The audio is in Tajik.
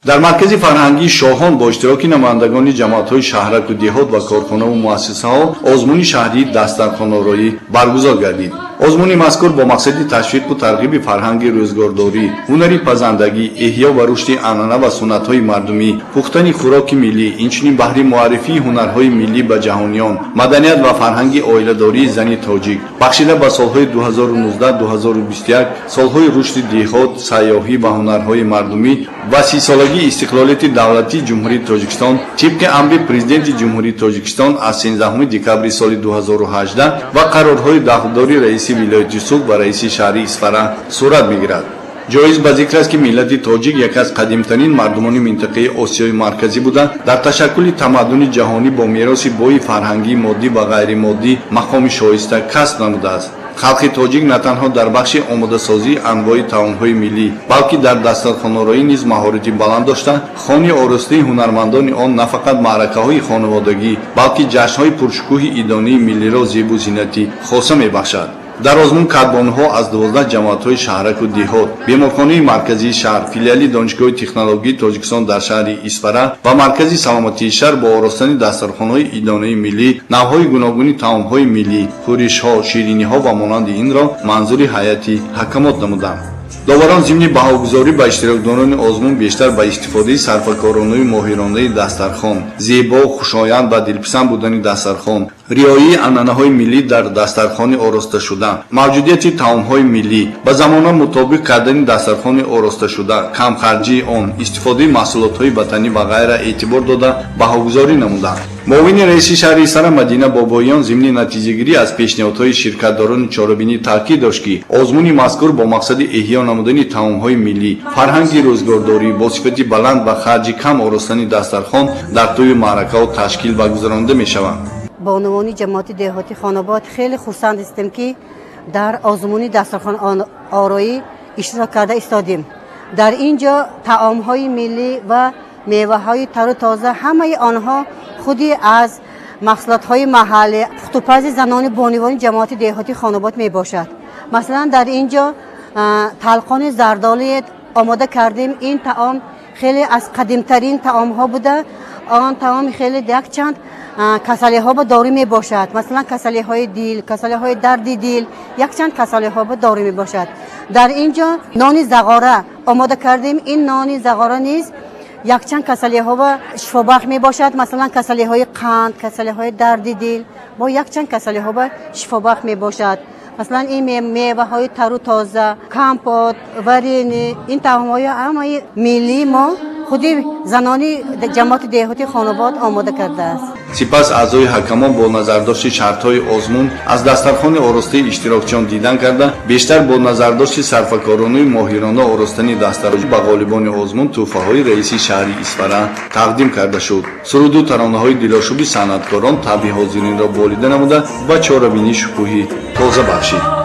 Дар маркази фарҳангии Шоҳон бо иштироки намояндагони ҷамоатҳои шаҳраку деҳот ва корхонаву муассисаҳо озмуни шаҳрии дастархонороӣ баргузор гардид. Озмуни мазкур бо мақсади ташвиқу тарғиби фарҳанги рӯзгордорӣ, ҳунари пазандагӣ, эҳё ва рушди анъана ва суннатҳои мардумӣ, пухтани хӯроки миллӣ, инчунин баҳри муаррифии ҳунарҳои миллӣ ба ҷаҳониён, маданият ва фарҳанги оиладории зани тоҷик, бахшида ба солҳои 2019-2021, солҳои рушди деҳот, сайёҳӣ ва ҳунарҳои мардумӣ ва 30-солагии истиқлолияти давлатии Ҷумҳурии Тоҷикистон тибқи амри Президенти Ҷумҳурии Тоҷикистон аз 13 декабри соли 2018 ва қарорҳои дахлдори раиси вилояти Суғд ва раиси шаҳри Исфара сурат мегирад. Ҷоиз ба зикр аст, ки миллати тоҷик яке аз қадимтарин мардумони минтақаи Осиёи Марказӣ буда, дар ташаккули тамаддуни ҷаҳонӣ бо мероси бои фарҳангии моддӣ ва ғайримоддӣ мақоми шоиста касб намудааст. Халқи тоҷик на танҳо дар бахши омодасозии анвои таомҳои миллӣ, балки дар дастархонороӣ низ маҳорати баланд дошта, хони оростаи ҳунармандони он на фақат маъракаҳои хонаводагӣ, балки ҷашнҳои пуршукӯҳи идонии миллиро зебу зинати хоса мебахшад. Дар озмун кадбонуҳо аз 12 ҷамоатҳои шаҳраку деҳот, беморхонаи марказии шаҳр, филиали Донишгоҳи технологии Тоҷикистон дар шаҳри Исфара ва маркази саломатии шаҳр бо оростани дастархонҳои идонаи миллӣ, навъҳои гуногуни таомҳои миллӣ, хӯришҳо, шириниҳо ва монанди инро манзури ҳайати ҳакамот намуданд. Доварон зимни баҳогузорӣ ба иштирокдорони озмун бештар ба истифодаи сарфакоронаю моҳиронаи дастархон, зебо, хушоянд ва дилписанд будани дастархон, риояи анъанаҳои миллӣ дар дастархони оросташуда, мавҷудияти таомҳои миллӣ, ба замона мутобиқ кардани дастархони оросташуда, камхарҷии он, истифодаи маҳсулотҳои ватанӣ ва ғайра эътибор дода баҳогузорӣ намуданд. Муовини раиси шаҳри Исфара Мадина Бобоён зимни натиҷагирӣ аз пешниҳодҳои ширкатдорони чорабинӣ таъкид дошт, ки озмуни мазкур бо мақсади эҳё намудани таомҳои миллӣ, фарҳанги рӯзгордорӣ, бо сифати баланд ва харҷи кам оростани дастархон дар тӯю маъракаҳо ташкил ва гузаронида мешаванд. Бонувони ҷамоати деҳоти Хонобод хеле хурсанд ҳастем, ки дар озмуни дастархонороӣ иштирок карда истодем. Дар ин ҷо таомҳои миллӣ ва меваҳои тару тоза, ҳамаи онҳо худи аз маҳсулотҳои маҳаллӣ, пухтупази занони бонувони ҷамоати деҳоти Хонобод мебошад. Масалан, дар ин ҷо талқони зардолӣ омода кардем. Ин таом хеле аз қадимтарин таомҳо буда, он таом хеле якчанд касалиҳо ба дору мебошад. Масалан, касалиҳои дил, касалиҳои дарди дил, якчанд касалиҳо ба дору мебошад. Дар ин ҷо нони зағора омода кардем. Ин нони зағора низ якчанд касалиҳо ба шифобахш мебошад. Масалан, касалиҳои қанд, касалиҳои дарди дил, бо якчанд касалиҳо ба шифобахш мебошад. Масалан, ин меваҳои тару тоза, компот, варенье, ин таомҳои ҳамаи миллии мо худи занони ҷамоати деҳоти Хонобод омода кардааст. Сипас аъзои ҳакамон бо назардошти шартҳои озмун аз дастархони оростаи иштирокчиён дидан карда, бештар бо назардошти сарфакоронаю моҳирона оростани дастархон ба ғолибони озмун тӯҳфаҳои раиси шаҳри Исфара тақдим карда шуд. Суруду таронаҳои дилошуби санъаткорон табъи ҳозиринро болида намуда, ба чорабинӣ шукӯҳи тоза бахшид.